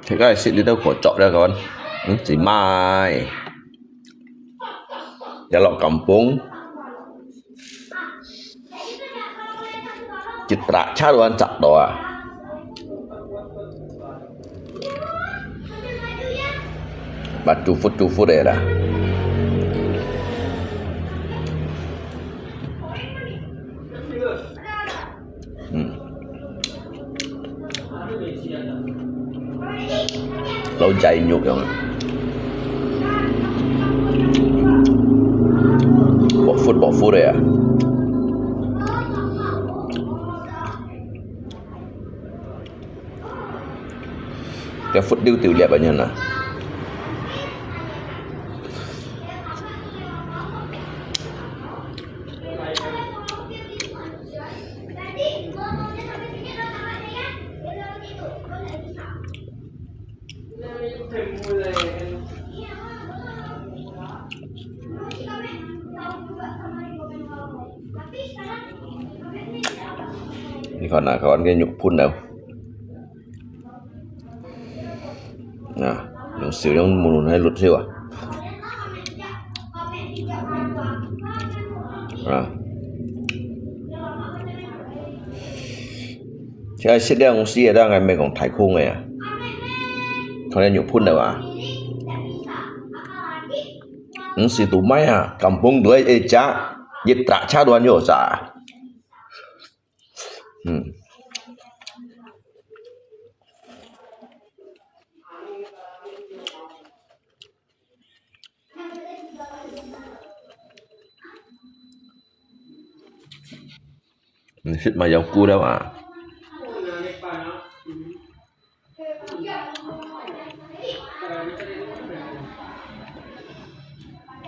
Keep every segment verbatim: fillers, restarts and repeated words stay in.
Thế cái xịt đi đâu có chọn ra con. Ừ, chỉ mai. Dia lok kampung. Citra cha luan chak doa. Ba chufut chufut de la. Hmm. Lâu仔肉樣啊。薄忽薄忽个啊。該忽溜溜粒个人啊。 你看啊，看个肉脣了。 啊，用少量無論係綠色啊。啊。這食了東西，當然毋係講太空个啊。可能有噴了啊。毋係都賣啊，kampung都係一隻，一打車都有隻。嗯。 你食麻油菇了啊？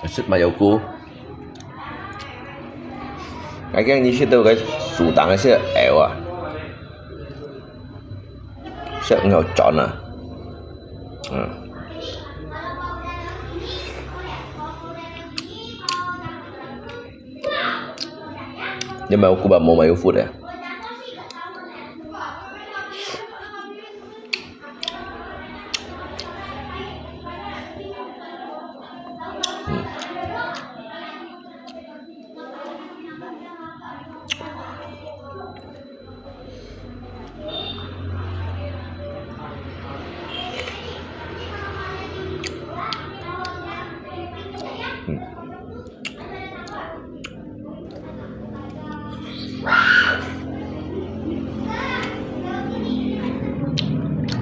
食麻油菇。𠊎驚你食到該樹頂个食个枵啊。 食了轉啊。嗯。你買有菇吧，無買有food个。嗯。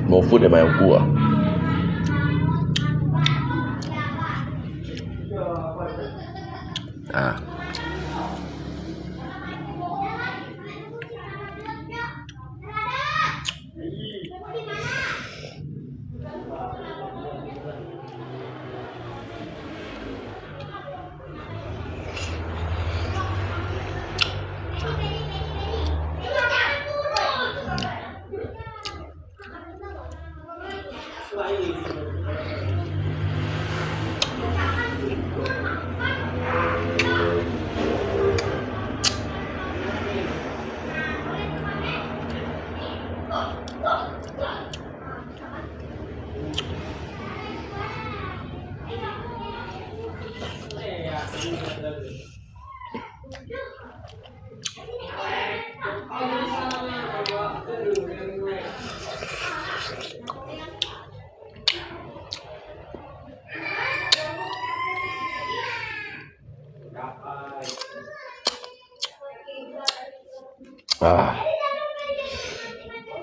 無food个嘛有菇啊。啊。啊，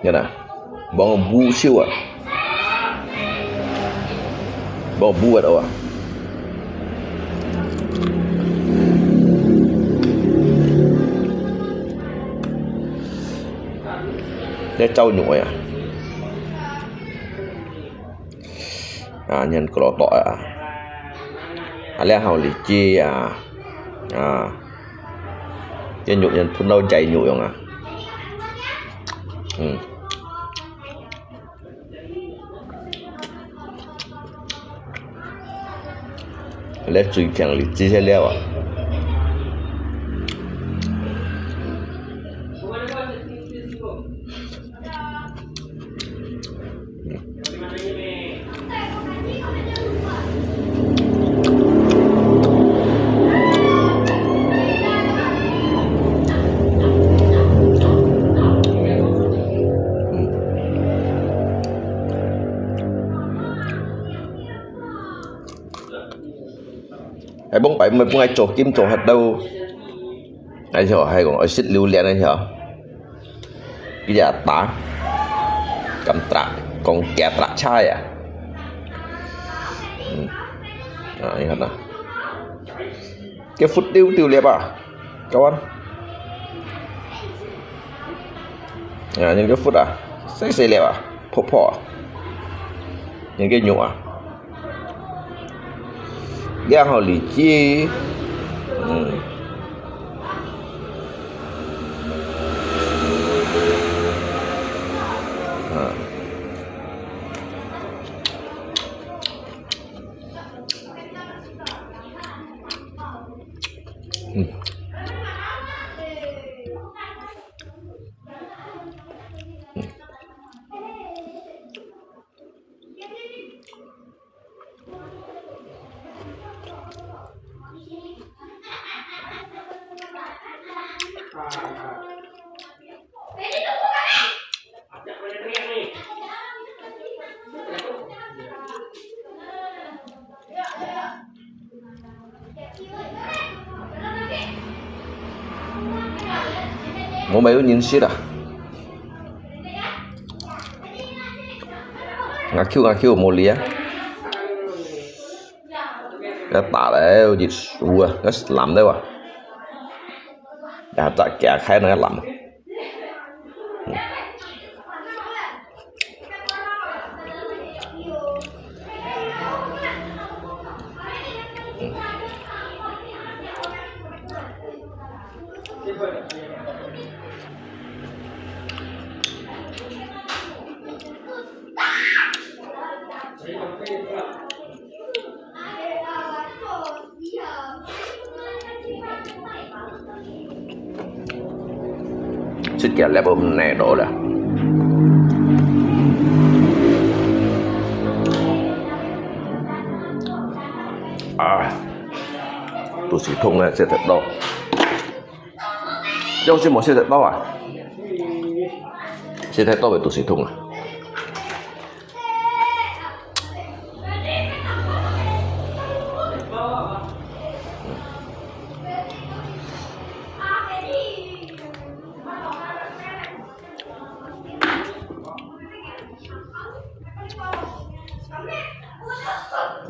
你看，望不休啊，望不完啊。在找肉呀。 啊，nyan kelotok啊，啊，了後里脊啊，啊，這肉nyan phun到齋肉樣啊，嗯，這最強里脊係了啊。 哎，往擺毋係分𠊎做金做核到，哎喲，還講愛食榴槤个喲。佢也打，敢打，講驚打車呀。嗯，啊，你看呐，佢核溜溜粒啊，kawan。 啊，恁个核啊，細細粒啊，泡泡啊，恁个肉啊，了後里脊，嗯，啊。 無買有人食啊。𠊎Q，𠊎Q，無理啊。該打了有一手啊，該藍了啊。然後再解開那個藍。 食幾粒毋耐到了。啊，肚屎痛啊，食忒多。有時無食忒多啊，食忒多會肚屎痛啊。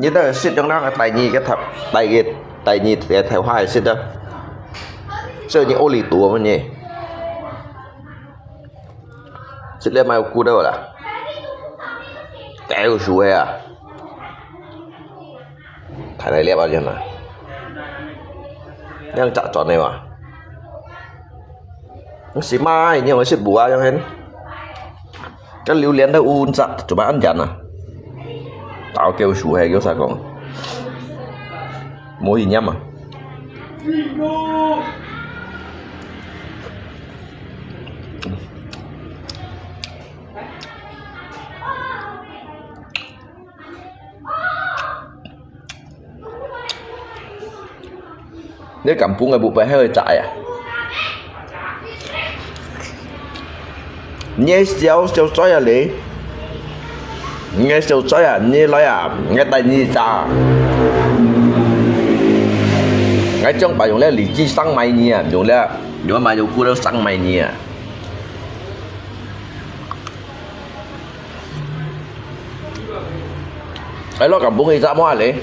你等食中那個第二個頭，第二個，第二個頭花係食得，所以你屙里肚麼你？食了買有骨頭啦，掉手个啊！ 大大粒啊，真啊！恁樣隻轉个嘛？你食嘛，你用食無啊？樣形？該榴槤都有隻，做麼恁樣啊？打叫輸係，叫啥講？無去念啊？ 你敢分个不白還會摘啊？你小小嘴啊你，你小嘴啊，你來啊，你帶你摘。𠊎將把用了荔枝生賣你啊，用了，用買有骨頭生賣你啊。哎，落甘榜去隻無啊咧？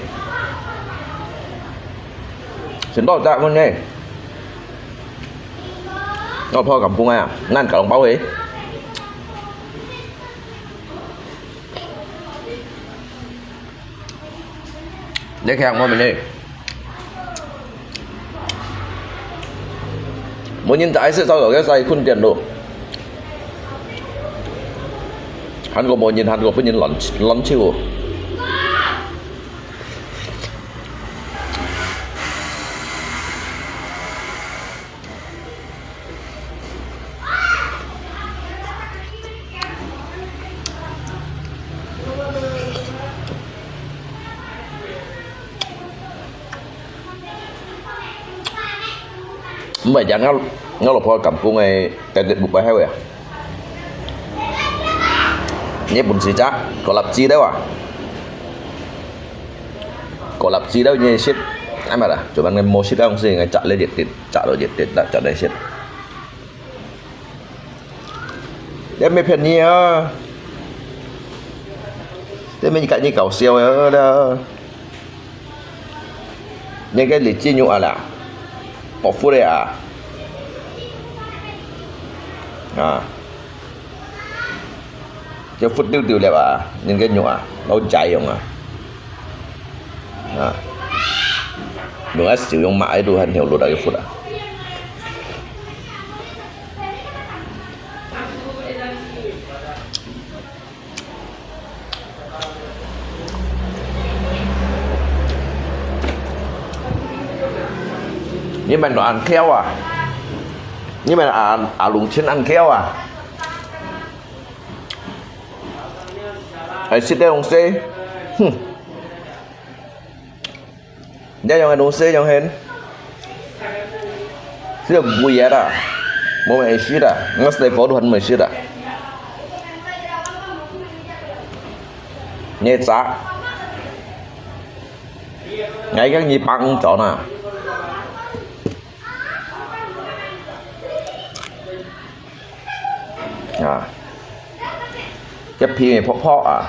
先落隻問呢？落破甘榜啊，恁个紅包去。 你聽我問你，無人在食，早早个晒睏電咯。還過無人，還過分人亂亂笑哦。 毋係講𠊎，𠊎老婆甘榜个，特別毋愛好啊。你本事咋，過粒子了啊？過粒子了，你食，哎嘛啦，做麼个無食个東西，𠊎摘了一滴，摘了一滴啦，摘來食。 你毋好騙你啊！你毋好搞你搞笑个啦！你个日子肉啊啦，薄福个啊！啊！就福丟丟了啊！你个肉啊，老齋用啊！啊！用啊笑容嘛，愛都很條路个福啊！ 你們都恁巧啊！你們阿，阿龍親恁巧啊！還食這東西，哼！ 你用个東西用很，這個貴啊啦，無人會食啦，𠊎細伙都還無人會食啦。你炸，𠊎跟你幫忙啦。啊，這皮也薄薄啊。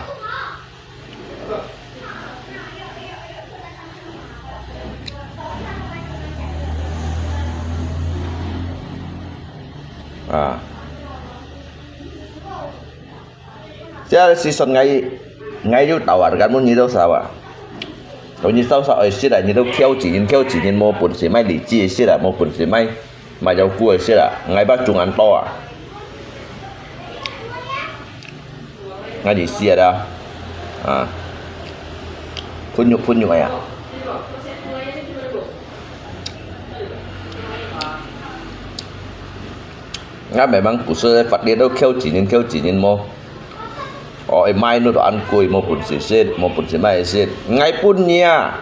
啊。這時節𠊎，𠊎有到啊，根本你都少啊。你少少會食啊，你都挑幾人，挑幾人無本事買荔枝食啊，無本事買，買腰果食啊，𠊎把中恁多啊。 𠊎就食啦，啊，分肉分肉个呀。𠊎慢慢故事發展到挑幾人挑幾人無？哦，會賣到恁貴，無本事食，無本事買食，𠊎分你啊！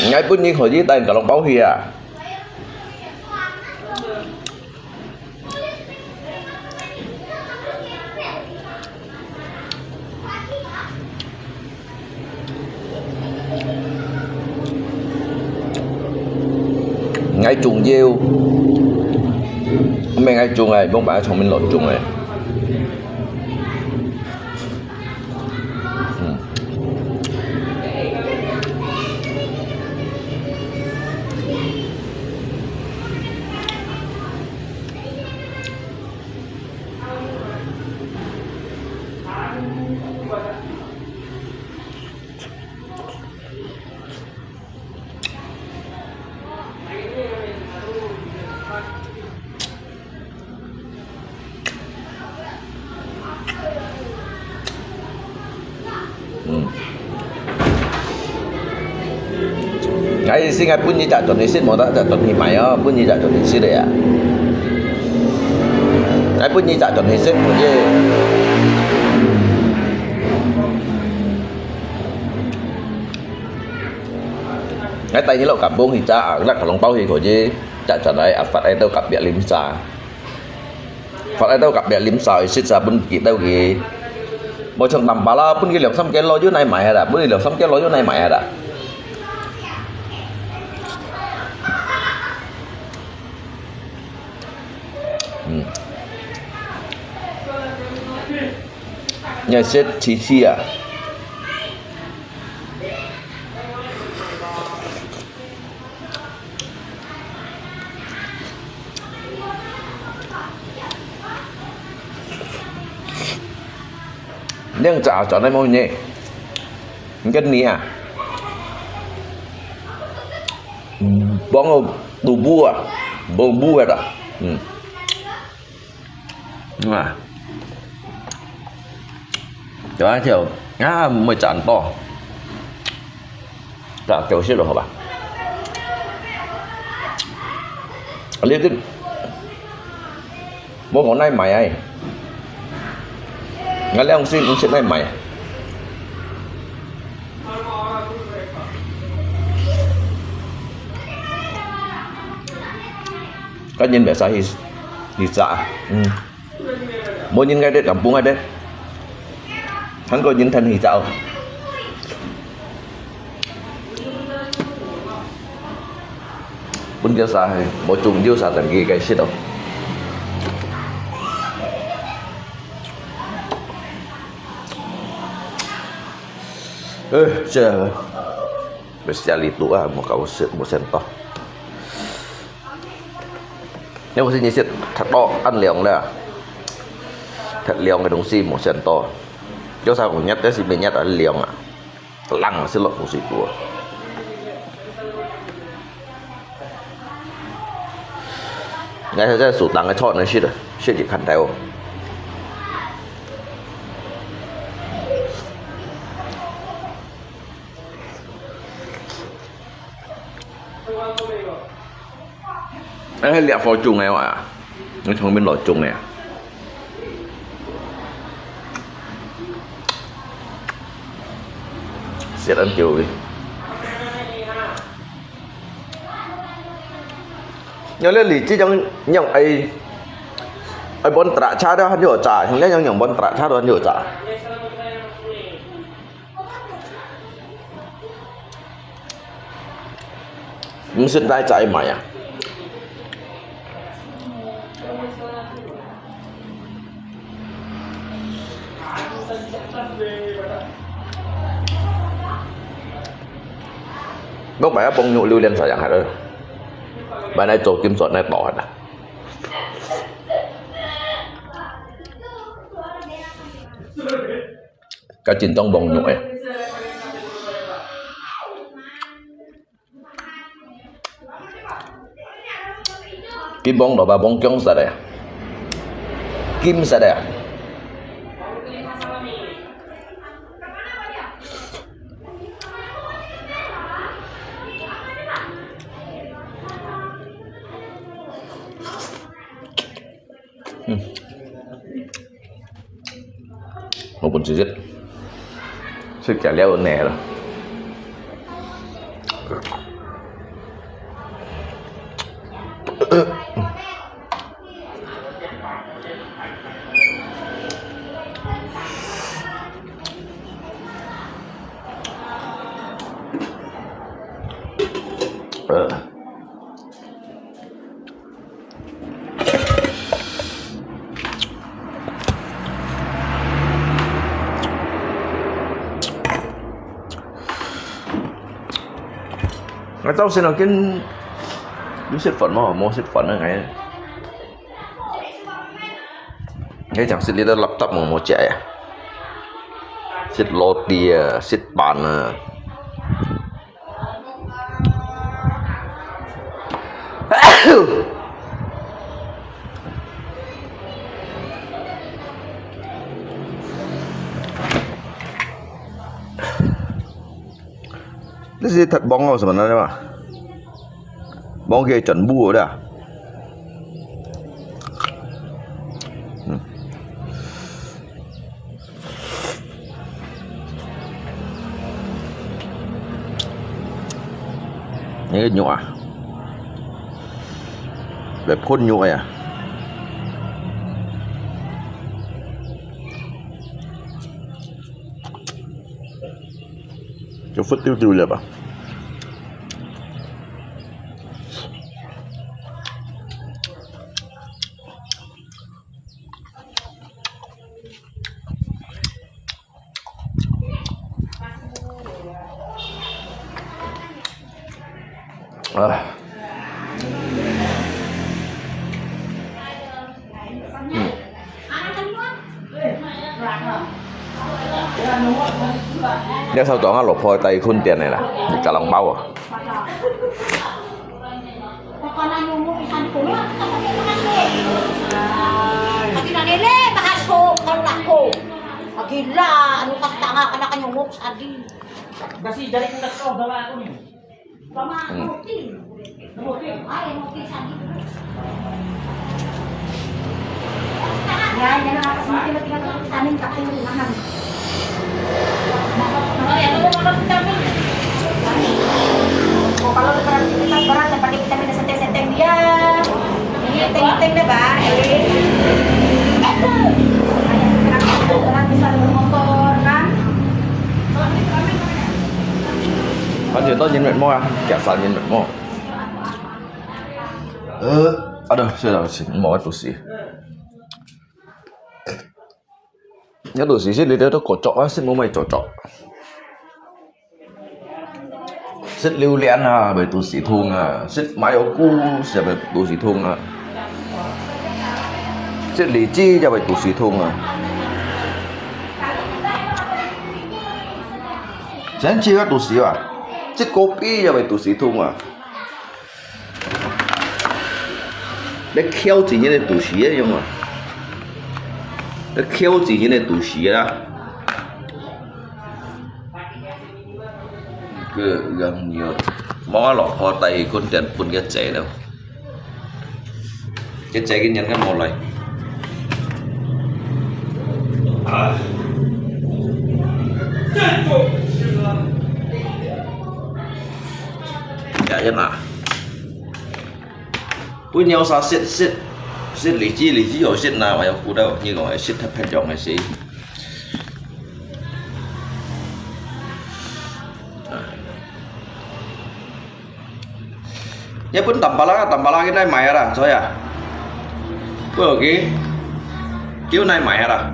𠊎分你可以帶人家攏包去啊！𠊎中意，毋係𠊎中个，毋係聰明佬中个。 嗯。嗯。𠊎意思𠊎分你隻轉去食，無得隻轉去買哦，分你隻轉去食个啊。𠊎分你隻轉去食，可以。𠊎帶你落甘榜去摘啊，落攏包去可以，摘轉來啊，發來到隔壁啉茶。 發來到隔壁啉茶，食茶分佢兜佢。無像南巴拉，分佢兩三個月有哪買啊啦，分佢兩三個月有哪買啊啦。嗯。你係食試試啊？兩隻轉來無呢？你个你啊？幫我補補啊，補補个啦，嗯。 啊，對啊，就啊，毋會賺到，對啊，九十就好吧。你這無講哪買啊？𠊎兩歲毋識哪買啊？ 該人biasa去，去炸，嗯。無人愛得，敢不愛得。還過人tenhi炸哦。分biasa係，無中biasa等佢該食哦。呃，這，biasa litu啊，無搞事，無想到。 你有時你食忒多恁涼了，忒涼个東西無想到，有時候熱，但是毋熱啊，涼啊，冷啊，食落口水多。𠊎係在食冷个菜呢，食个，食个看待哦。 哎，這火種个哇，你從邊來種个啊？食恁久个。有這裡這種樣愛，愛搬打車都很有炸，像這樣樣搬打車都很有炸。 毋識哪隻買啊？我買一磅肉，榴槤啥樣還了，買來做金鑽來包還啊。該真當磅肉誒。 金磅、蘿蔔磅降煞个，金煞个。嗯。 我本事食，食食了有奶了。呃。 𠊎朝晨啊，今有食飯無？無食飯啊，𠊎。𠊎講食這個laptop無，無食啊。食roti啊，食飯啊。 這係忒磅哦，什麼呢？磅佢全部了。嗯。 這個肉啊，來烳肉个啊，就佛丟丟了吧。 嗯。啊。嗯。你收到啊，老婆帶佢睏店个啦，你加兩包啊。Kasi jari ko nagsaw, dala ko ni. Hmm. O, kalau ada berat, dapat kita minta seteng-seteng dia. Ini seteng-seteng dia, ba? Ini. Orang bisa bermotor, kan? 反正都人密無啊，夾殺人密無。呃，啊，對，是啦，是，無个東西。有東西是你兜都過著啊，是無乜做著。食榴槤啊，會肚屎痛啊；食麻油菇，食會肚屎痛啊；食荔枝，也會肚屎痛啊。 真正个肚屎啊，食果皮也會肚屎痛啊。你噭住人个肚屎个樣啊，你噭住人个肚屎啦。个人有，無啊，老婆帶佢睏店分佢姐了。 佢姐个人个無來。啊。呀，呀嘛。不要啥食，食，食荔枝，荔枝有食呐，還有苦的，你講食太偏重个事。啊。 你分tampalak，tampalak个來買啊啦，所以啊，不OK，叫來買啊啦。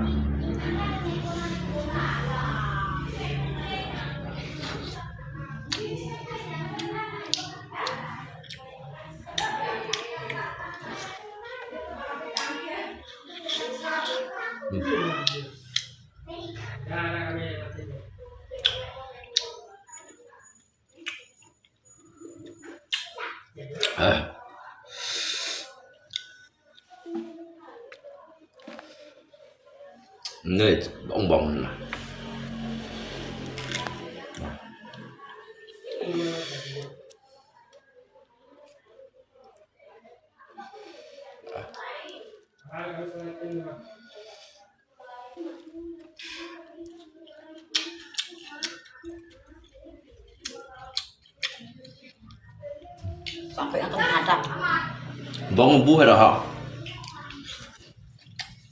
哎。你旺旺啦。Sampai ang tumatap. Bawang buhay lah, ha?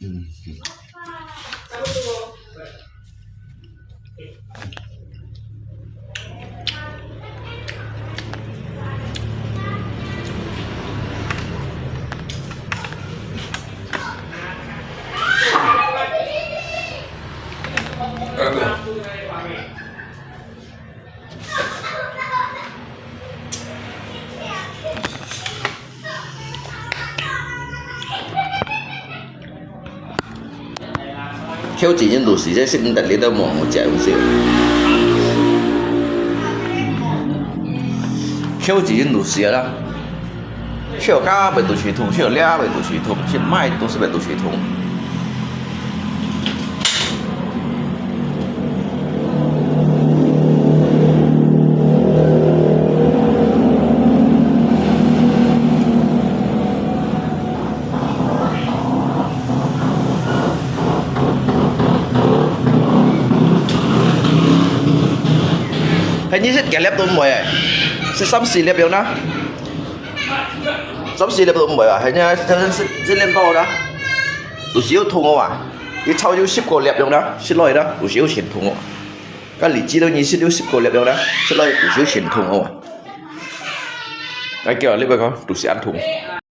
Hmm. Kêu chỉ nhân đủ xí sẽ xếp đặt lý đâu mà một chạy không xíu. Kêu chỉ nhân đủ xí đó. Siu ka bai tu si thung, siu lia bai tu si thung, siu mai tu si bai tu si thung. Hai ni sit kalep tu mo eh. Sit sam si lep yau na. 十四粒都毋會啊，係呢，十四粒到啦。有時有痛哦啊，佢炒有十個粒樣啦，十來啦，有時有先痛哦。該荔枝都二十六十個粒樣啦，十來有時有先痛哦。哎，叫你不要講，都是恁痛。